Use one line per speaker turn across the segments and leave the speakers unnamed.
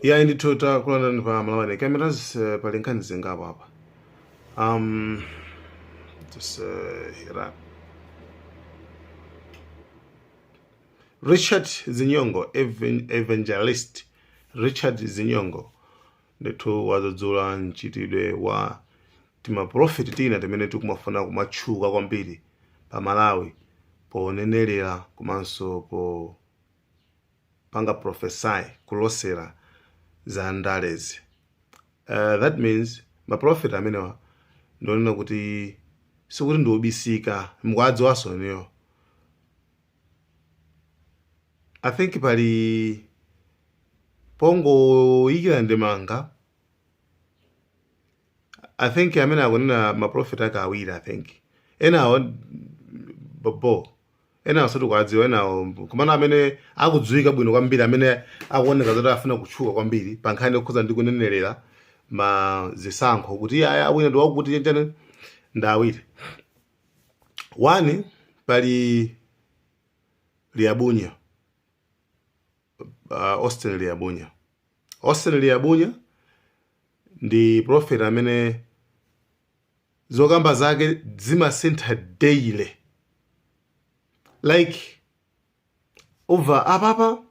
Ya, ndithu takulandirani pa Malawi Cameras. Pali nkhani zingapo apa. Just hear up. Richard Zinyongo, evangelist Richard Zinyongo ndithu wadzudzula mchitidwe wa timaprofeti tina timene tikumafuna kumatchuka kwambiri pa Malawi ponenelera komanso popanga prophesy, kulosera za ndalezi. That means maprofeti amenewa ndionena kuti sikuti ndiobisika, mukuwadziwanso inuyo. I think pali pongoyikira ndemanga. I think amene akunena maprofeti ake awiri, I think enawo bobo, enawo sitikuwadziwa enawo, komano amene akudziwika bwino kwambiri, amene akuoneka zoti afuna kutchuka kwambiri pa nkhani yokhuza ndi kunenerera ma zisankho kuti aya awina ndi wakuti chenchene, ndi awiri. One, pali Liabunya, Austin Liabunya. Austin Liabunya ndi prophet amene zokamba zake zimasintha daily, like over apapa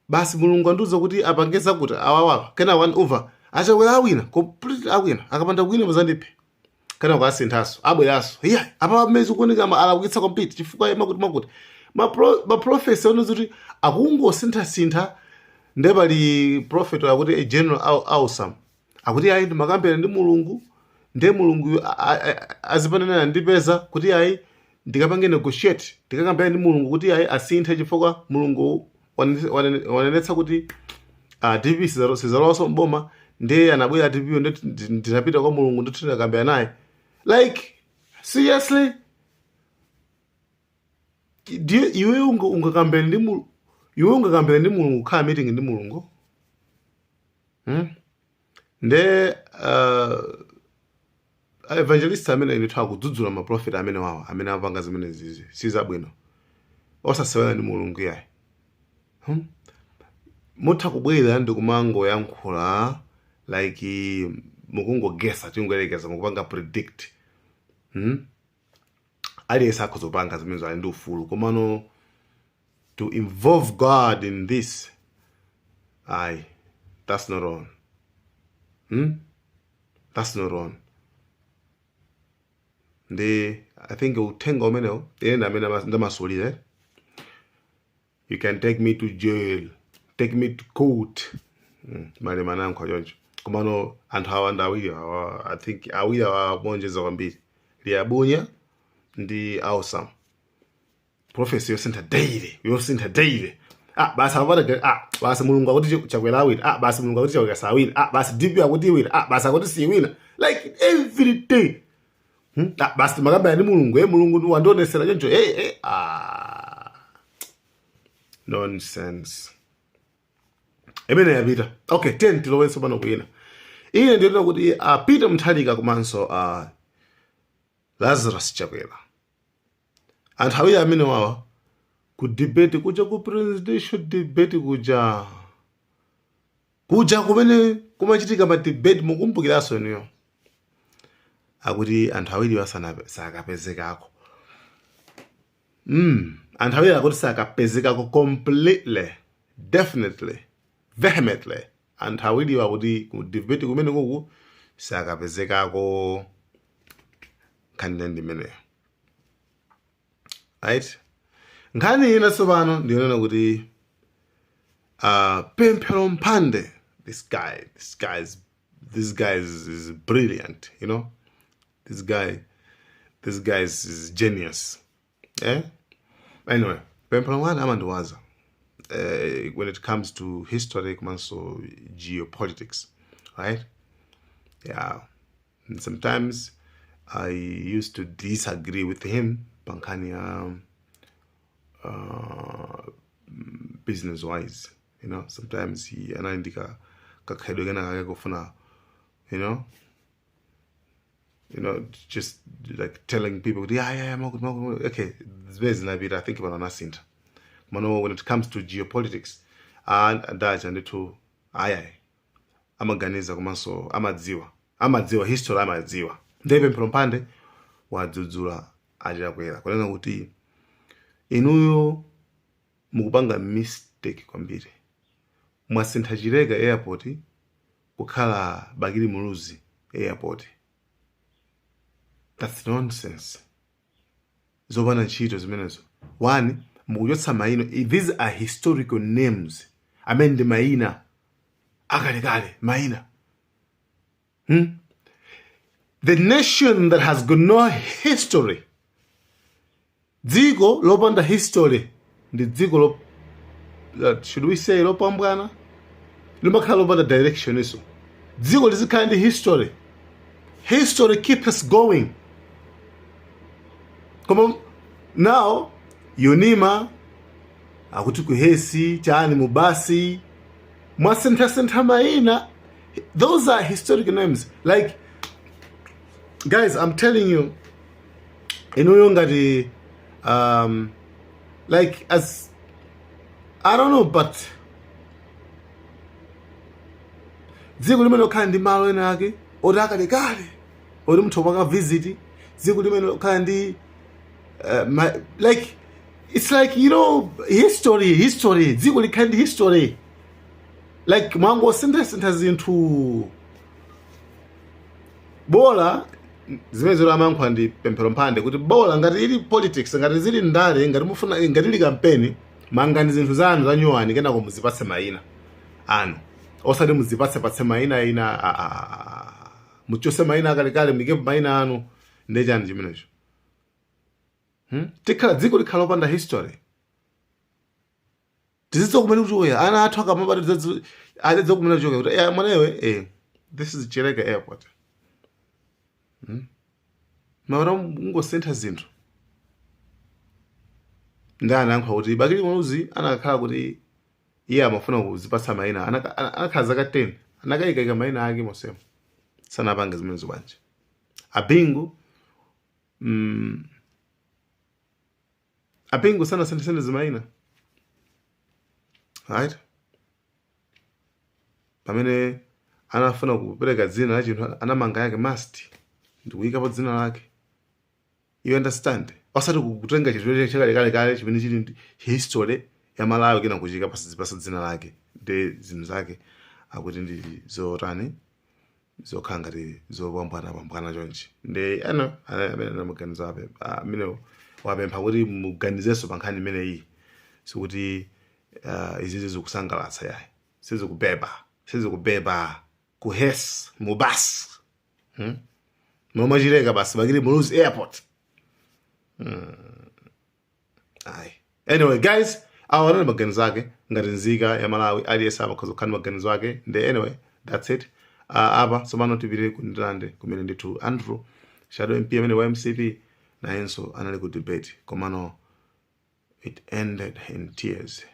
basi Mulungu andiuza kuti apange zakuti awawa, kena one over achakwera awina completely, awina, akapanda kuwina muzandiphe. Kena kwasinthaso, abweranso, iya, apa pamene zikuoneka alakwitsa complete chifukwa makuti makuti maprofesi ono kuti akungosinthasintha. Nde pali prophet akuti a General Awesome akuti ayi, ndimakambira ndi Mulungu, ndiye Mulungu azipanana ndipeza kuti ayi, ndikapange negotiate, ndikakambira ndi Mulungu kuti ayi, asinthe chifukwa Mulungu wanenetsa kuti DPP sizalowanso mboma. Ndiye anabwera DPP, ndinapita kwa Mulungu ndithu, ndakambira naye. Like, seriously, ndiye iwe iwe ungakambire ndi Mulungu, kukhala meeting ndi Mulungu, Nde evangelist amene ndithu akudzudzula maprofeti amene wawa amene amapanga zimene zizi sizabwino, osasewera ndi Mulungu yayi, Mutha kubwera ndi kumangoyankhula like mukungogesa, tingoyerekeza mukupanga predict, Aliyense akhoza kupanga zimenezo, ali ndi ufulu, komano to involve God in this, ayi, that's not on, That's not on. Ndi I think uthenga umenewo ine ndi amene ndamasulire. "You can take me to jail, take me to court." Malema anayankha choncho. Komano anthu awa ndi awiri awa, I think awiri awa akuonjeza kwambiri, Liabunya ndi Awesome. Prophecy yosintha daily, yosintha daily. Ah, basi apata, ah, basi Mulungu akuti Chakwera awina. Ah, basi Mulungu akuti Chakwera sawina. Ah, basi DP akuti iwina. Ah, basi akuti siwina. Like every day, Ah, basi makamba ndi Mulungu, Mulungu wandionesera choncho, ah, nonsense imene yapita. Okay, ten tilowenso pano kwina. Ine ndiyonena kuti Peter Mutharika komanso Lazarus Chakwera, anthu awiri amene wawa ku debate kuja, ku presidential debate kuja, kuja kumene kumachitika ma debate, mukumbukiranso inuyo, akuti anthu awiri wasana sakapezekako. Anthu awiri akuti sakapezekako completely, definitely, vehemently. Anthu awiriwa akuti ku debate kumene kuku sakapezekako. Nkhani ndi imeneyo, right? Nkhani ina tsopano ndiyonena kuti Pemphero Mphande, this guy is brilliant. This guy is genius, eh? Anyway, Pemphero Mphande amandiwaza when it comes to history komanso geopolitics, right? Yeah, and sometimes I used to disagree with him pankhani ya business wise. Sometimes he anandika kakhalidwe kena kake kufuna just like telling people, Yeah, makuti, makuti." Okay, zimene zinapita. I think pano anasintha. Komano when it comes to geopolitics, ndacha ndithu. Ayayi, amaganiza komanso amadziwa, amadziwa history, amadziwa. Ndiye Pemphero Mphande wadzudzula aChakwera kunena kuti inuyo mukupanga mistake kwambiri, mwasintha Chileka Airport kukhala Bakili Muluzi Airport. That's nonsense, zopanda ntchito zimenezo. One, mukuchotsa mayina, these are historical names amene ndi mayina akalekale, mayina. The nation that has got no history, dziko lopanda history ndi dziko lo, should we say lopambwana, limakhala lopanda direction. Iso dziko lizikhala ndi history. History keeps us going. Koma now Unima akuti kuhesi chani mubasi mwasinthasintha mayina. Those are historic names. Like, guys, I'm telling you, inuyo ngati like, as I don't know, but dziko limene lokhala ndi malo ena ake oti akalekale oti munthu upanga visit, dziko limene lokhala ndi like, it's like, history, history, dziko likhale ndi history. Like, mwangosinthasintha zinthu. Bola zimene zero amayankhula ndi Pemphero Mphande kuti bola ngati ili politics, ngati zili ndale, ngati mufuna, ngati ili kampeni, mangani zinthu zanu za nyuwani, kenako muzipatse mayina anu, osati muzipatse mayina ina. Muchose mayina akalekale, muikepo mayina anu. Ndi chani chimenecho? Tikhala dziko likhala lopanda history. Tizidziwa kumene kuchoka. Ana athu akamabadwa azidziwa kumene kuchoka kuti mwanawe, this is Chileka Airport. Mawera mungosintha zinthu. Ndi anayankhula kuti Bakili Muluzi anakhala kuti iye amafuna kuzipatsa mayina, anakhala zaka 10 anakayikayika mayina ake mosemo, sanapange zimenezo bwanji? Abingu, Abingu sanasinthesinthe zimayina, right? Pamene anafuna kupereka dzina la chinthu, anamanga yake mast ndikuyikapo dzina lake. You understand? Osati kutenga chinthu chakalekale chimene chili ndi history ya Malawi kena kuchika pasizipasa dzina lake. Ndi zinthu zake akuti ndi zotani, zokhala ngati zopambwanapambwana chonchi. Ndi ena amene anamaganizo amene wapempha kuti muganizenso pa nkhani imeneyi. Sikuti izizi zikusangalatsa yayi, sizikubeba, sizikubeba kuhes mubasi, Momwe Chileka basi Bakili Muluzi Airport. Ayi, anyway guys, awa anali maganizo ake ngati nzika ya Malawi. Aliyense amakhoza kukhala ndi maganizo ake. Ndi anyway, that's it. Apa tsopano tipite ku Ndirande kumene ndithu Andrew Shadow MP amene wa MCP nayenso anali ku debate, komano it ended in tears.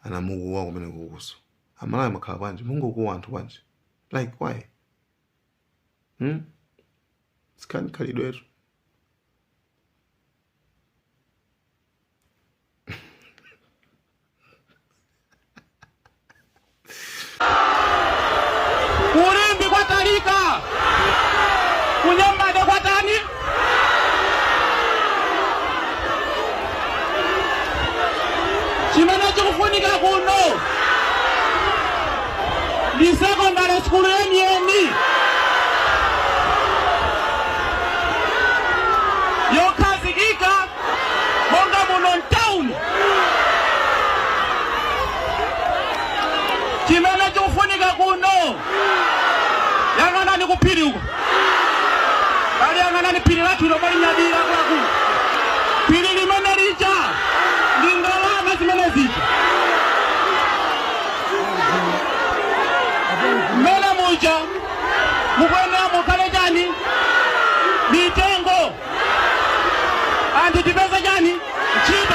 Anamukuwa kumene kukuso. Amalawi makhala bwanji? Mungokuwa anthu bwanji? Like, why? Sikhani khalidwetu.
Ku Limbe kwatalika, kuNyambadwe kwatani? Chimene chikufunika kuno ndi secondary school yeniyeni yokhazikika monga muno mtawuni. Chimene chikufunika kuno, yang'anani kuphiri uko, kali yang'anani phiri lathu lomwe linyadira akuluakulu. Phiri limene lija ndi ndalama zimene zija mmene muja mukuyenera mukhale chani? Mitengo. Anthu tipeze chani? Ntchito.